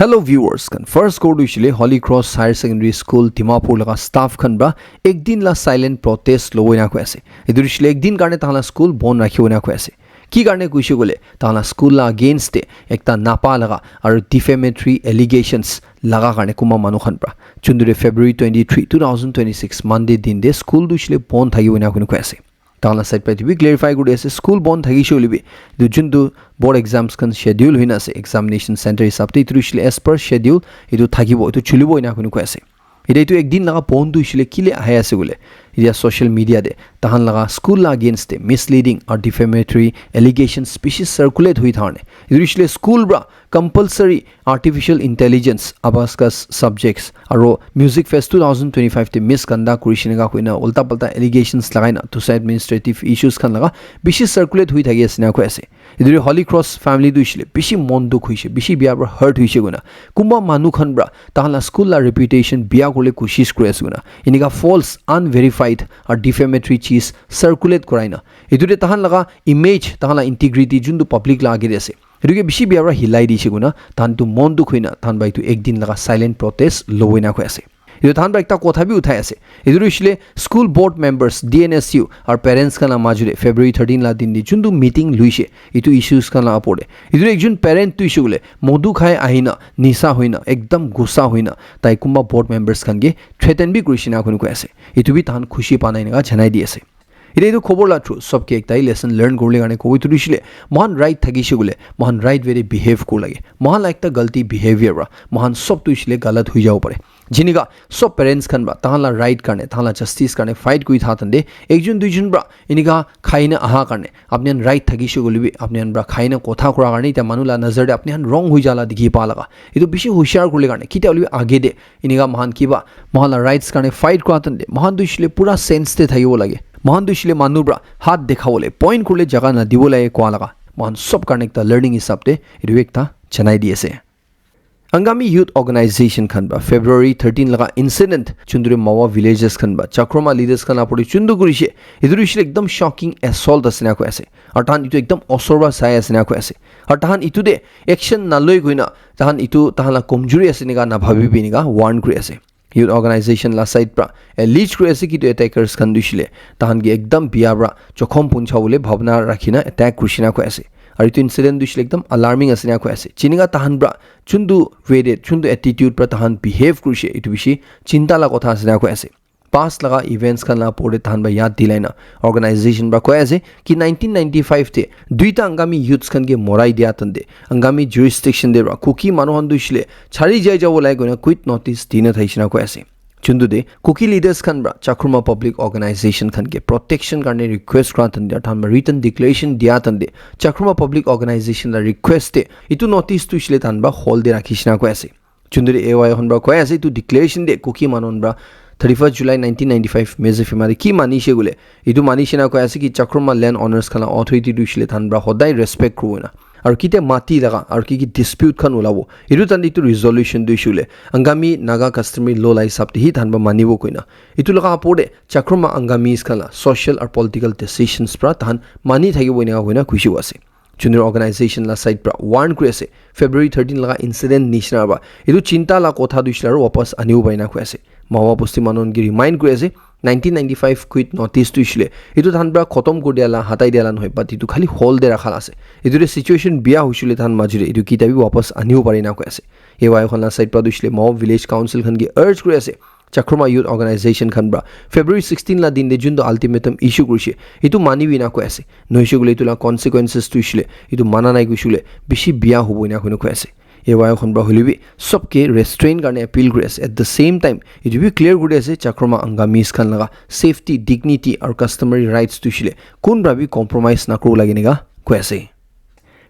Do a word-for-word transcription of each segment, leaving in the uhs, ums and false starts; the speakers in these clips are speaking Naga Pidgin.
Hello viewers khan, first kor tu hoishile Holy Cross Higher Secondary School Dimapur laga staff khan pra ek din la silent protest lobo ena koi ase. Etu hoishile ek din karne tahan la school bon rakhibo ena koi ase. Ki karne koishe koile tahan la school la against te ekta napa laga aru defamatory allegations laga karne kunba manu khan pra. Chundure February twenty-three, two thousand twenty-six Monday din te school tu hoishile bon thakibo ena koi ase. Tahan la side pra etu bi clarify kuri ase, school bon thakishe hoile bi etu juntu board exams khan schedule hoina ase examination center hisab te, etu hoishile as per schedule etu thakibo, etu chulibo ena koi ase. Etia etu ek din laga bon tu hoishile kile ahi ase koile, etia social media te tahan laga school la against te misleading or defamatory allegations bishi circulate hui thakane, etu hoishile school pra compulsory artificial intelligence, abacus subjects, aro Music Fest two thousand twenty-five te misconduct kurishe neka koina ulta palta allegations lagai na tusa administrative issues khan laga bishi circulate hui thaki ase na koi ase. Etu Holy Cross family tu hoishile bishi mon dukh hoishe, bishi bia pra hurt hoishe koina kunba manu khan pra tahan la school la reputation bia kurle koshish kuri ase koina enika false, unverified aru defamatory cheez circulate korai na etu te tahan laga image, tahan la integrity juntu public la age te ase, etu ke bishi bia pra hilai dishe koina tahan tu mon dukh hoina tahan pra etu ek din laga silent protest lobo ena koi ase. Etu tahan pra ekta kotha bi uthai ase. Etu hoishile school board members, D N S U aru parents khan la majo te February thirteen la din te juntu meeting luishe etu issues khan la apor te, etu ekjon parent tu hoishe koile modu khai ahina nisa hoina ekdam gussa hoina tai kunba board members khan ke threaten bi kurishe na koi ase. Etu bi tahan khushi pa nai ena janai di ase. Etia etu khobor la through sob ke ekta hi lesson learn kuribole karne kobo, etu tu hoishile moikhan right thakishe koile moikhan right way te behave kuribo lage. Moikhan la ekta galti behavior pra moikhan sob tu hoishile galat hui jabo pare. Jinika sob parents khan pra tahan la right karne, tahan la justice karne fight kuri tha tante, ekjon duijon pra enika khai na aha karne apni khan right thakishe koile bi apni khan pra khai na kotha kura karne etia manu la nazar te apni khan wrong hui jala dikhi pa laga, etu bishi hushiar kuribole karne kitia hoile bi age te enika moikhan kiba moikhan la rights karne fight kura tante moikhan tu hoishile pura sense te thakibo lage. Moikhan tu hoishile manu pra hat dekhabole, point kuribole jaga na dibo lage koa laga moikhan sob karne ekta learning hisab te etu bi ekta janai di ase. Angami Youth Organization khan pra February thirteen laga incident, Chunduri Mawa villages khan pra Chakroma leaders khan la pori chundu kurishe, etu tu hoishile ekdam shocking assault ase na koi ase. Aru tahan etu ekdam osor pra sai ase na koi ase. Aru tahan etu te action naloi koina tahan etu tahan la komjuri ase nika nabhabi bi nika warn kuri ase. Youth organization la side pra allege kuri ase ki etu attackers khan tu hoishile tahan ke ekdam bia pra jokhom puncha bole bhabna rakhina attack kurishe na koi ase. Aru etu incident tu hoishile ekdam alarming ase na koi ase. Jinika tahan pra chundu way te, chundu attitude pra tahan behave kurishe, etu bishi chinta la kotha ase na koi ase. Past laga events khan la opor te tahan pra yad dilai na organization pra koi ase ki nineteen ninety-five te duita Angami youths khan ke morai dia tante Angami jurisdiction te pra Kuki manu khan tu hoishile chari jai jabo lai koina quit notice dina thaishe na koi ase. Chundu te Kuki leaders khan pra Chakruma Public Organization khan ke protection karne request kura tante, tahan pra written declaration dia tante, Chakruma Public Organization la request te etu notice tu hoishile tahan pra hold te rakhishe na koi ase. Chunduri A Y khan pra koi ase, etu declaration te Kuki manu khan pra thirty-first July nineteen ninety-five Medziphema te ki manishe koile, etu manishe na koi ase ki Chakruma land owners khan la authority tu hoishile tahan pra hodai respect kuribo na. Aru kitia mati laga, aru ki ki dispute khan ulabo, etu tahan etu resolution tu hoishile Angami Naga customary law la hisab te hi tahan pra manibo koina. Etu laga opor te Chakruma Angamis khan la social aru political decisions pra tahan mani thakibo ena koina kuishe ase. Chunduri organization la side pra warn kuri ase, February thirteen laga incident nishina pra etu chinta la kotha tu hoishile aru wapas anibo pare na koi ase. Mawa bosti manu khan ke remind kuri ase, nineteen ninety-five quit notice tu hoishile etu tahan pra khotom kuri dia la, hatai dia la nohoi, but etu khali hold te rakha la ase. Etu te situation bia hoishile tahan majo te etu kitia bi wapas anibo pare na koi ase. A Y khan la side pra tu hoishile Mawa village council khan ke urge kuri ase, Chakruma Youth Organization khan pra February sixteen la din te juntu ultimatum issue kurishe, etu manibi na koi ase. Noishe koile etu la consequences tu hoishile, etu mana nai koishe koile bishi bia hobo ena koina koi ase. A Y khan pra hoile bi sob ke restraint karne appeal kuri ase. At the same time, etu bi clear kuri ase Chakruma Angamis khan laga safety, dignity aru customary rights tu hoishile kun pra bi compromise na kuribo lage ena koi ase.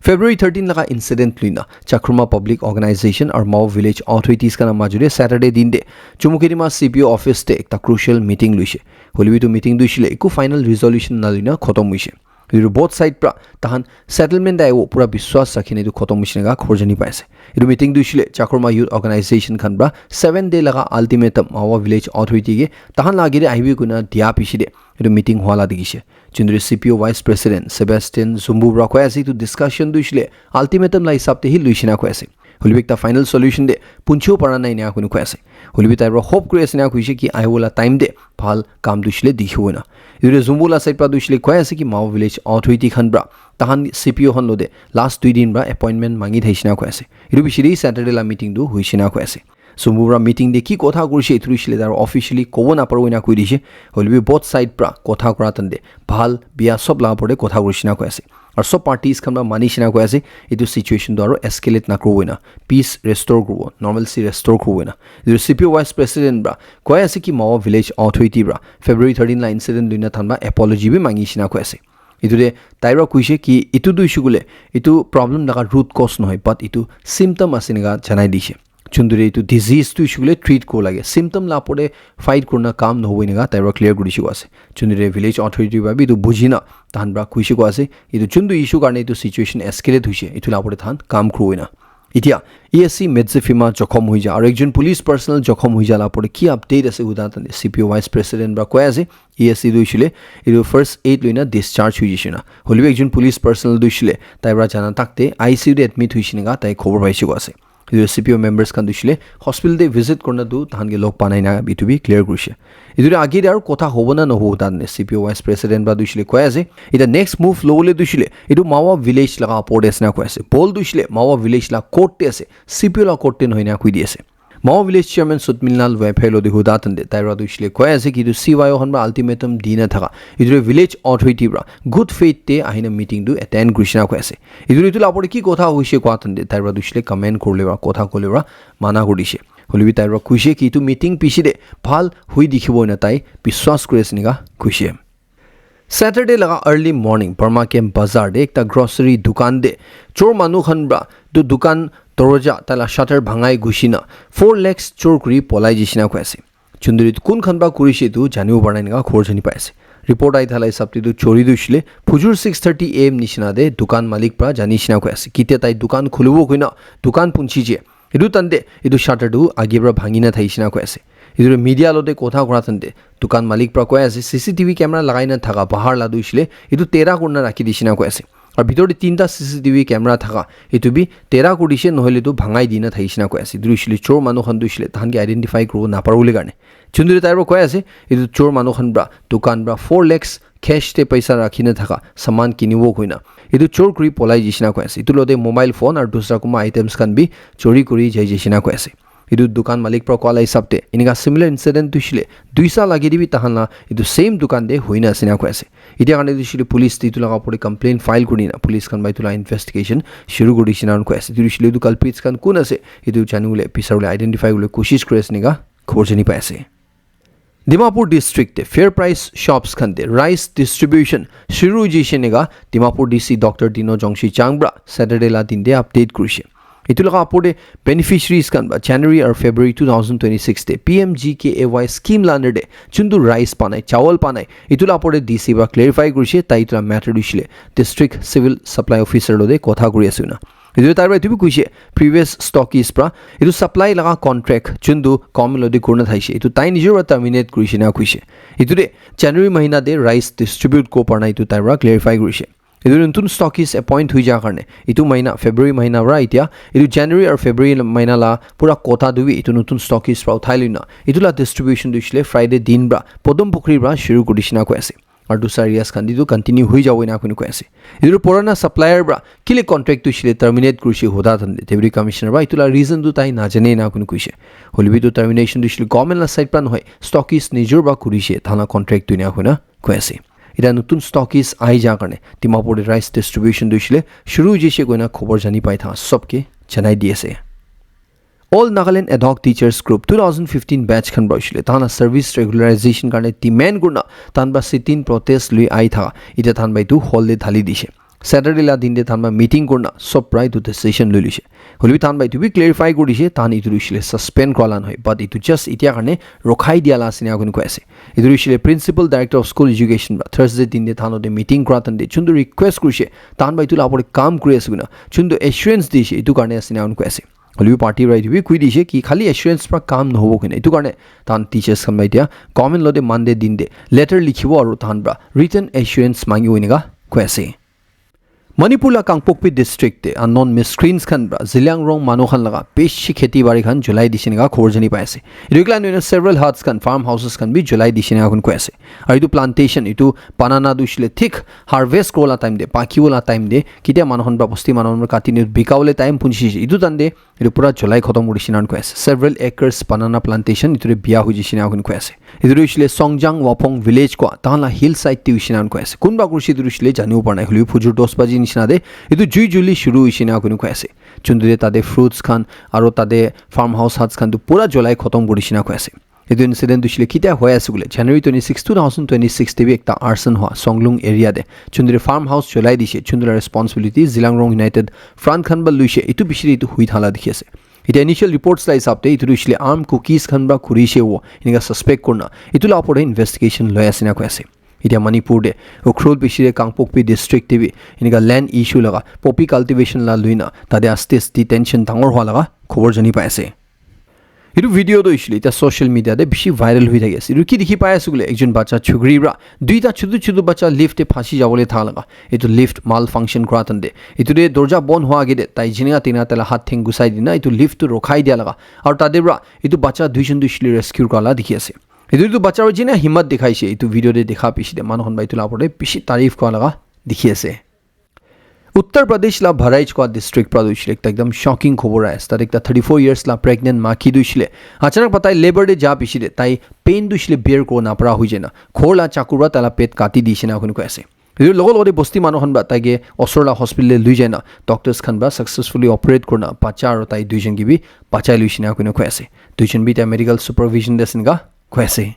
February thirteen laga incident luina Chakruma Public Organization aru Mawa Village Authorities khan la majo te Saturday din te Chumukedima C P O office te ekta crucial meeting luishe. Hoile bi etu meeting tu hoishile eku final resolution naluina khotom hoishe. Etu both side pra tahan settlement te ahibo pura biswas rakhina etu khotom hoishe ena khobor jani pai ase. Etu meeting tu hoishile Chakruma Youth Organization khan pra seven day laga ultimatum Mawa Village Authority ke tahan la age te ahibi koina dia piche te etu meeting hua la dikhishe. Chunduri C P O Vice President Sebastian Zumbu pra koi ase etu discussion tu hoishile ultimatum la hisab te hi luishe na koi ase. Hoilebi ekta final solution te punchibo para nai ena koi koi ase. Hoilebi tai para hope kuri ase ena koise ki ahiwala time te bhal kam tu hoishe le dikhibo ena. Etu te Zumbu la side para tu hoishe le koi ase ki Mawa village authority khan para tahan C P O khan lo te last dui din para appointment mangi thaishe ena koi ase. Etu bishi te Saturday la meeting tu hoishe ena koi ase. Zumbu para meeting te ki kotha kurishe etu hoishe le tai para officially kobo naparibo ena koi dishe. Hoilebi both side para kotha kura time te bhal bia sob la opor te kotha kurishe ena koi ase. Aru sob parties khan para mani she ena koi ase, etu situation tu aru escalate nakuribo ena, peace restore kuribo, normalcy restore kuribo ena. Etu C P O vice president para koi ase ki Mawa village authority para February thirteen la incident loi na tahan para apology bi mangi she ena koi ase. Etu te tai para koise ki etu tu hoishe koile etu problem laga root cause nohoi, but etu symptom ase ena janai dishe. Chunduri etu disease tu hoishe koile treat koribo lage. Symptom la opor te fight kurina kam nohobo eneka tai para clear kuri dishe koi ase. Chunduri village authority para bi etu buji na tahan para koishe koi ase. Etu chundu issue karne etu situation escalate hoishe. Etu la opor te tahan kam kuribo ena. Etia E S C Medzifima jokhom hoi ja aru ekjon police personnel jokhom hoi ja la opor te ki update ase huda tante C P O vice president para koi ase. E S C tu hoishe le etu first aid loina discharge hoi jaishe na. Hoilebi ekjon police personnel tu hoishe le tai para jana tak te I C U te admit hoishe eneka tai khobor paishe koi ase. Etu C P O members khan tu hoishe le hospital te visit kurina tu tahan ke log pa nai na etu bi clear kurishe. Etu te age te aru kotha hobo na nohobo tahan te C P O vice president para tu hoishe le koi ase. Eta next move lobole tu hoishe le etu Mawa village laga opor te ase ena koi ase. Ball tu hoishe le Mawa village la court te ase. C P O la court te nohoi ena koi di ase. Mawa village chairman Sutmilal Waiphailo te huda tante tai para tu hoishe le koi ase ki etu C Y O khan para ultimatum di na thaka. Etu te village authority para good faith te ahina meeting tu attend kurishe ena koi ase. Etu, etu la opor te ki kotha hoishe koa tante tai para tu hoishe le comment kuribole para kotha kuribole para mana kuri dishe. Hoilebi tai para koishe ki etu meeting piche te bhal hoi dikhibo ena tai biswas kuri ase eneka koishe. Saturday laga early morning Burma Camp Bazaar te ekta grocery dukan te chor manu khan para etu dukan dorja tai la shutter bhangai gushi na four lakhs chor kuri polai jaishe ena koi ase. Chunduri kun khan para kurishe etu janibo para nai eneka khobor jani pai ase. Report ahi thala hisab te etu chori tu hoishe le phujur six thirty A M nishina te dukan malik para janishe ena koi ase. Ketia tai dukan khulibo koina dukan punchi je. Etu tante etu shutter tu age para bhangi na thaishe ena koi ase. Etu media lo te kotha kura tante dukan malik para koi ase C C T V camera lagai na thaka bahar la tu hoishe le etu tera kurina rakhi dishe ena koi ase. Aru bitor te tinta C C T V camera thaka etu bi tera kuri dishe nohoile tu bhangai dina thaishe ena koi ase. Etu hoishe le chor manu khan tu hoishe le tahan ke identify kuribo naparibo le karne. Chunduri tai para koi ase etu chor manu khan para dukan para four lakhs cash te paisa rakhi na thaka saman kinibo koina etu chor kuri polai jaishe ena koi ase. Etu lo te mobile phone aru dusra kunba items khan bi chori kuri jai jaishe ena koi ase. Etu dukan malik para koa la hisab te eneka similar incident tu hoishe le duisa lage te bi tahan la etu same dukan te hoi na ase ena koi ase. Etia karne tu hoishe le police te etu laga opor te complaint file kuri na police khan para etu la investigation shuru kuri dishe ena koi ase. Etu hoishe le etu culprits khan kun ase etu jani bole bisari bole identify kuribole koshish kuri ase eneka khobor jani pai ase. Dimapur district te fair price shops khan te rice distribution shuru hoi jaishe eneka Dimapur D C Doctor Dino Jongshi Chang para Saturday la din te update kurishe. Etu laga opor te beneficiaries khan para January aru February two thousand twenty-six te P M G K A Y scheme la under te chundu rice pa nai, chawal pa nai, etu la opor te D C para clarify kurishe, tai etu la matter tu hoishe le district civil supply officer lo te kotha kuri ase na. Etu tai para etu bi koishe, previous stockist para etu supply laga contract chundu government lo te kurina thaishe, etu tai nijor para terminate kurishe na koishe. Etu te January mahina te rice distribute kuribo para nai etu tai para clarify kurishe. Etu notun stockist appoint hoi ja karne etu mahina February mahina para etia etu January aru February mahina la pura quota tu bi etu notun stockist para uthai loina etu la distribution tu hoishe le Friday din para Podom Pukhri para shuru kuri dishe na koi ase. Aru dusra areas khan te tu continue hoi jabo ena koi koi ase. Etu purana supplier para kile contract tu hoishe le terminate kurishe huda than te Deputy Commissioner para etu la reason tu tai najane ena koi koishe. Hoilebi tu termination tu hoishe le government la side para nohoi, stockist nijor para kurishe, tahan la contract tu ena koi na koi ase. Eta notun stockist ahi ja karne Dimapur te rice distribution tu hoishe le shuru hoi jaishe koi na khobor jani pai tha sob ke janai di ase. All Nagaland Ad Hoc Teachers Group two thousand fifteen batch khan para hoishe le tahan la service regularization karne demand kurina tahan para sit-in protest lui ahi tha, eta tahan para etu hall te dhali dishe. Saturday la din te tahan para meeting kurina sob para etu decision lui lishe. Hoilebi tahan para etu bi clarify kuri dishe, tahan etu hoishe le suspend kura la nohoi, but etu just etia karne rokhai dia la ase ena koi koi ase. Etu hoishe le Principal Director of School Education para Thursday din te tahan lo te meeting kura time te chundu request kurishe, tahan para etu la opor te kam kuri ase koina chundu assurance dishe, etu karne ase ena koi ase. Hoilebi party para etu bi koi dishe ki khali assurance para kam nohobo koina, etu karne tahan teachers khan para etia government lo te Monday din te letter likhibo aru tahan para written assurance mangibo eneka koi ase. Manipur la Kangpokpi district te unknown miscreants khan pra Zeliangrong manu khan laga bishi kheti bari khan julai dishi naka khobor jani pai ase. Etu ekla nohoi na several huts khan, farm houses khan bi julai dishi naka khan koi ase. Aru etu plantation, etu banana tu hoishe le thik harvest kura la time te, paki wala time te, ketia manu khan pra bosti manu khan pra kati ne bika bole time punchi se. Etu time te etu pura julai khotom kuri dishi naka koi ase. Several acres banana plantation etu te biya hoi dishi naka koi ase. Etu tu hoishe le Songjang Wapong village koi, tahan la hill side te hoishe naka koi ase. Kunba kurishi etu tu hoishe le janibo para nai, hoilebi phujur dos baji nishina te etu jui juli shuru hoishe naka koi ase. Chuntu te tate fruits khan aro tate farm house huts khan tu pura julai khotom kuri dishi naka koi ase. Etu incident tu hoishe le ketia hoi ase koile January twenty six, two thousand twenty six te bi ekta arson hua Songlung area te. Chuntu te farm house julai dishe, chuntu la responsibility Zeliangrong United Front khan pra luishe, etu bishi te etu hui thala dikhi ase. Etia initial reports la hisab te etu tu hoishe le armed Kukis khan pra kuri she wo enika suspect kurina etu la opor te investigation loi ase na koi ase. Etia Manipur te Ukhrul bishi te Kangpokpi district te bi enika land issue laga poppy cultivation la luina tate aste aste tension dangor hua laga khobor jani pai ase. Etu video tu hoishe le etia social media te bishi viral hoi thaki ase. Etu ki dikhi pai ase koile ekjon bacha chukri pra duita chutu chutu bacha lift te phasi jabo le tha laga. Etu lift malfunction kura time te, etu te dorja bon hua age te tai jiniga tina tai la hath theng gusai dina etu lift tu rokhai dia laga. Aru tate pra etu bacha duijon tu hoishe le rescue kura la dikhi ase. Etu tu bacha pra jina himmat dikhai she etu video te dikha bishi te manu khan pra etu la opor te bishi tarif kura laga dikhi ase. Uttar Pradesh la Bahraich koi district pra tu hoishe le ekta ekdam shocking khobor ahi ase. Tate ekta thirty four years la pregnant maiki tu hoishe le achanak pra tai labour te ja bishi te tai pain tu hoishe le bear kuribo napara hoi jai na ghor la chaku pra tai la pet kati dishi naka koi ase. Etu logo logo te bosti manu khan pra tai ke osor la hospital te lui jai na doctors khan pra successfully operate kurina bacha aro tai duijon ke bi bachai luishe naka koi ase. Duijon bi etia medical supervision te ase naka koi ase.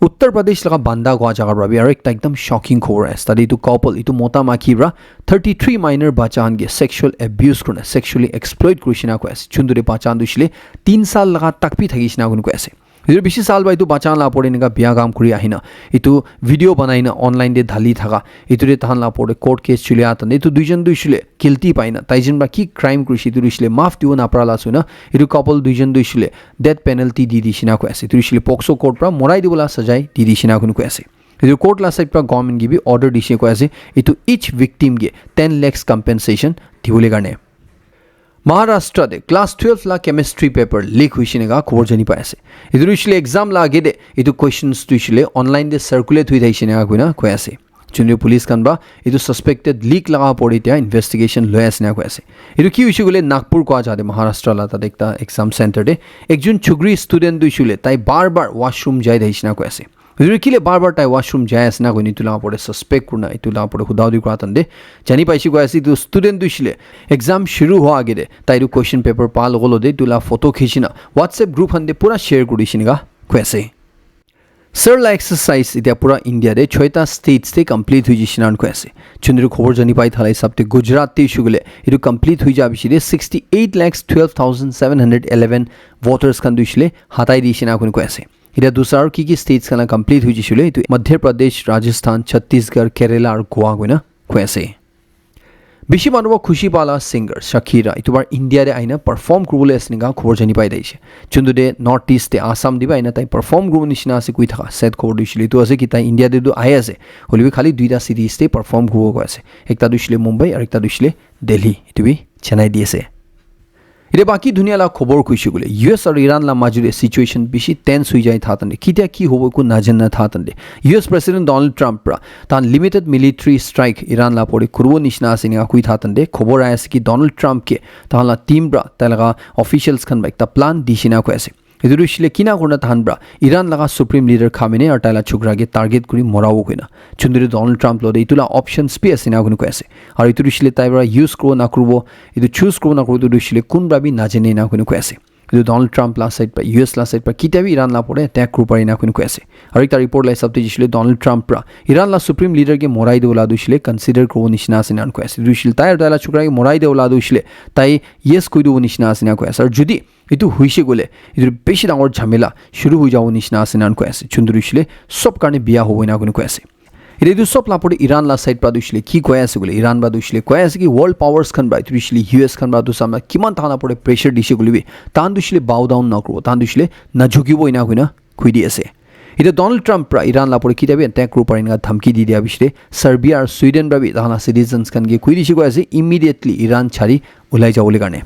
Uttar Pradesh laga Banda koi jaga pra bi aro ekta ekdam shocking khobor ahi ase. Tate etu couple, etu mota maiki pra thirty three minor bacha khan ke sexual abuse kurina sexually exploit kurishe naka koi ase. Chuntu te bacha khan tu hoishe le tin saal laga tak bi thakishe naka koi ase. Etu bishi saal pra etu bacha khan la opor te enika biya kam kuri ahina etu video banai na online te dhali thaka, etu te tahan la opor te court case chuli atan etu duijon tu hoishe le guilty pai na taijon pra ki crime kurishe etu tu hoishe le maaf dibo napara la ase na etu couple duijon tu hoishe le death penalty di dishi naka koi ase. Etu hoishe le POCSO court pra morai dibo la sajai di dishi naka koi ase. Etu court la side pra government ke bi order dishe koi ase etu each victim ke ten lakhs compensation dibole karne. Maharashtra te class twelve la chemistry paper leak hoishe naka khobor jani pai ase. Etu tu hoishe le exam la age te etu questions tu hoishe le online te circulate hoi thaishe naka koina koi ase. Chuntu police khan pra etu suspected leak laga opor te etia investigation loi ase naka koi ase. Etu ki hoishe koile Nagpur koi jaga te Maharashtra la tate ekta exam center te ekjon chukri student tu hoishe koile tai bar bar washroom jai thaishe naka koi ase. Etu kile bar bar tai washroom jai ase naka koina etu la opor te suspect kurina etu la opor te huda hudi kura time te jani paishe koi ase etu student tu hoishe le exam shuru hua age te tai etu question paper pa logo logo te etu la photo khichi na WhatsApp group khan te pura share kuri dishe naka koi ase. Sir la exercise etia pura India te choita states te complete hoi jaise naka koi ase. Chuntu khobor jani pai thala hisab te Gujarat te hoishe koile etu complete hoi ja bishi te sixty eight lakhs twelve thousand seven hundred eleven voters khan tu hoishe le hatai dishe naka koi ase. Etia dusra aru ki ki states khan la complete hoi jaise koile etu Madhya Pradesh, Rajasthan, Chhattisgarh, Kerala aru Goa koina koi ase. Bishi manu pra khushi pala singer Shakira etu bar India te ahina perform kuribole ase naka khobor jani pai thaishe. Chuntu te North East te Assam te bi ahina tai perform kuribo nishina ase koi thaka sad khobor tu hoishe le etu ase ki tai India te tu ahi ase. Hoilebi khali duita cities te perform kuribo koi ase. Ekta tu hoishe le Mumbai aru ekta tu hoishe le Delhi, etu bi Chennai te ase. Etia baki dunia la khobor koi she koile U S aru Iran la majo te situation bishi tense hoi jai tha time te ketia ki hobo eku najana tha time te U S President Donald Trump pra tahan limited military strike Iran la opor te kuribo nishina ase naka koi tha time te khobor ahi ase ki Donald Trump ke tahan la team pra tai laga officials khan pra ekta plan dishe naka koi ase. Etu tu hoishe le kina kurina tahan pra Iran laga supreme leader Khamenei aru tai la chokra ke target kuri morabo koina. Chuntu te Donald Trump lo te etu la options bi ase naka koi ase. Aru etu tu hoishe le tai pra use kuribo na kuribo, etu choose kuribo na kuribo etu tu hoishe le kun pra bi najane naka koi ase. Etu Donald Trump la side pra, U S la side pra ketia bi Iran la opor te attack kuribo pare naka koi ase. Aru ekta report la hisab te hoishe le Donald Trump pra Iran la supreme leader ke morai dibo la tu hoishe le consider kuribo nishina ase naka koi ase. Etu hoishe le tai aru tai la chokra ke morai dibo la tu hoishe le tai yes koi dibo nishina ase naka koi ase. Aru jodi etu hoishe koile etu bishi dangor jhamela shuru hoi jabo nishina ase naka koi ase. Chuntu tu hoishe le sob karne biya hobo naka koi ase. Etia etu sob la opor te Iran la side pra tu hoishe le ki koi ase koile, Iran pra tu hoishe le koi ase ki world powers khan pra etu hoishe le U S khan pra tu samna kiman tahan la opor te pressure dishe koile bi tahan tu hoishe le bow down nakuribo, tahan tu hoishe le najhukibo ena koina koi di ase. Ita Donald Trump pra Iran la pore kitabi attack kuru pare enika dhamki di dia bishi de Serbia aru Sweden pra bi tahan la citizens khan ke koi dishi koi ase immediately Iran chari ulai jabo le karne.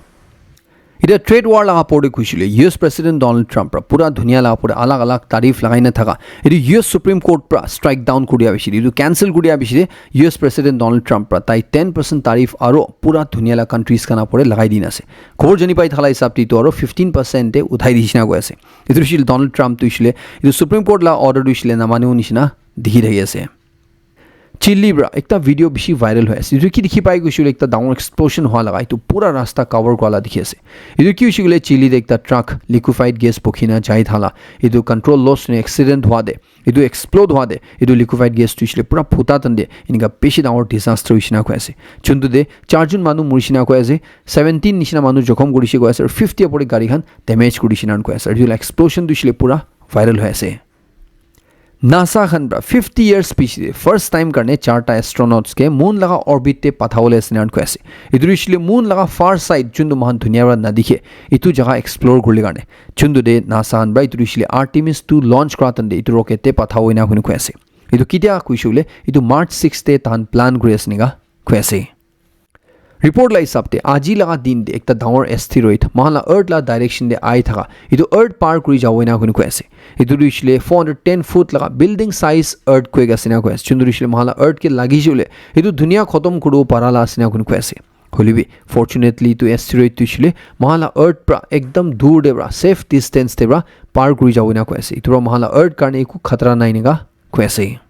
Ita trade war laga pore kuisile U S President Donald Trump pra pura dunia laga pore alag alag tarif lagai na thaka. Ita U S Supreme Court pra strike down kuri dia bishi de, itu cancel kuri dia bishi de U S President Donald Trump pra tai ten percent tarif aro pura dunia la countries khan pore lagai dina ase. Khobor jani pai thala hisab te itu aro fifteen percent te uthai di shina koi ase. Itu shil Donald Trump tu shile itu Supreme Court la order tu shile namanu nishina dikhi thaki ase. Chile pra ekta video bishi viral hoi ase. Itu ki dikhi pai kuisile ekta dangor explosion hua laga itu pura rasta cover kura la dikhi ase. Itu ki hoishe koile Chile te ekta truck liquefied gas bukhi na jai thala. Itu control loss ne accident hua de. Itu explode hua de. Itu liquefied gas tu hoishe pura phuta tan de. Enika bishi dangor disaster hoishe na koi ase. Chuntu de charjun manu murishe na koi ase. Seventeen nishina manu jokhom kurishe koi ase. Aru fifty apore gari khan damage kurishe na koi ase. Itu la explosion tu hoishe pura viral hoi ase. NASA khan pra fifty years piche first time karne charta astronauts ke moon laga orbit te pathabole ase nan koi ase. Itu hoishe moon laga far side juntu mohan dunia pra nadikhe itu jaga explore kurle karne. Juntu de NASA khan pra itu hoishe Artemis two launch kura tan de itu rocket te pathabo ena koi ase. Itu kitia kuishe koile itu March six te tahan plan kuri ase enika koi ase. Report la hisab te aji laga din te ekta dangor asteroid mohan la earth la direction te ai thaka itu earth par kuri jabo ena koi ase. Itu hoishe four hundred ten foot laga building size earthquake ase ena koi ase. Juntu hoishe mohan la earth ke lagi jule itu dunia khotom kuribo para la ase ena koi ase. Hoilebi fortunately itu asteroid tu hoishe mohan la earth pra ekdam dur te pra safe distance te pra par kuri jabo ena koi ase. Itu pra mohan la earth karne eku khatra nai enika koi ase.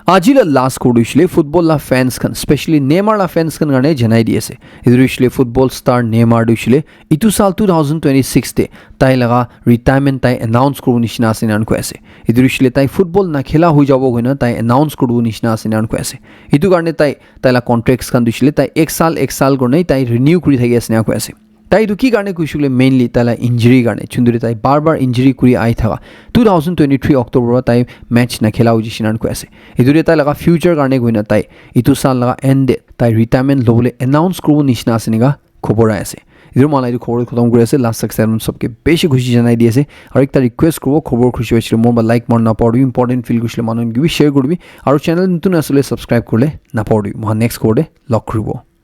Aji la last khobor tu hoishe football la fans khan, specially Neymar la fans khan karne janai di ase. Itu hoishe football star Neymar tu hoishe itu sal two thousand twenty-six te tai laga retirement tai announce kuribo nishina ase nan koi ase. Itu hoishe tai football nakhela hoi jabo koina tai announce kuribo nishina ase nan koi ase. Itu karne tai tai la contracts khan tu hoishe tai ek sal ek sal kurne tai renew kuri thaki ase nan koi ase. Tai itu ki karne kuishe koile mainly tai la injury karne. Juntu de tai bar bar injury kuri ai thaka. Two thousand twenty-three October pra tai match nakhela hoji shinan koi ase. Itu de tai laga future karne koina tai itu sal laga end de tai retirement lobole announce kuribo nishina ase enika khobor ai ase. Itu mala itu khobor khotom kuri ase. Last tak saron sobke bishi khushi janai di ase. Aru ekta request kuribo khobor khushi hoishe mon ba like mor na pori important feel kuishe manu ke bi share kuribi. Aru channel nutun asile subscribe kurle na pori. Mohan next khobor de log kuribo.